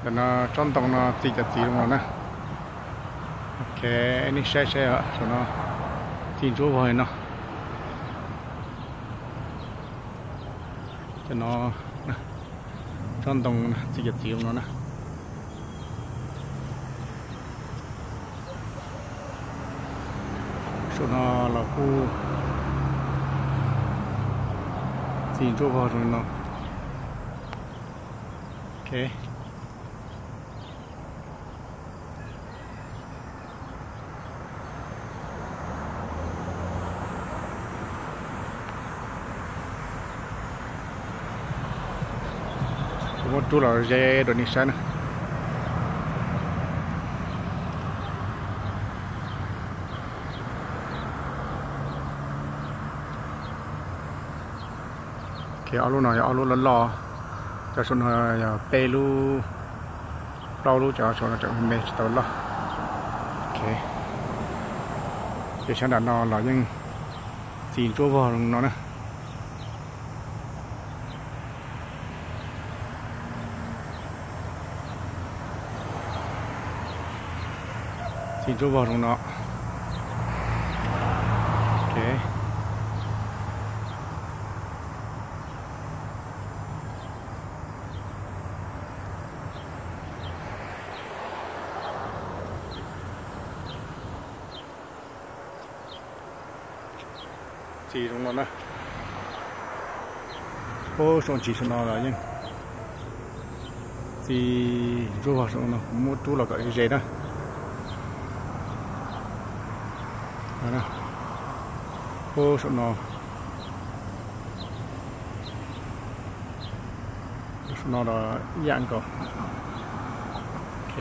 Ntawm no tsob ntoo no txi cov txiv zoo no na. Ok, nej saib saib saum no txi ntsuab vog li no. Cov no, tsob ntoo txi cov txiv zoo no na. Saum no los kuj txi ntsuab vog zoo li no. Ok. Kuv muab rub los ze rau nej saib na. Ok, ob lub no yog ob lub loj loj, cov saum no yog peb lub, plaub lub, cov saum no tseem me tsis tau loj. Ok, ces sab nram no los yeej txi ntsuab vog zoo no na. Txi ntsuab vog zoo no. Ok. Txi zoo no na. Puag saum ntsis saum no los yeej txi ntsuab vog zoo no, kuv muab rub los kom ze na. Puag saum no, saum no los ib yam nkaus. Ok.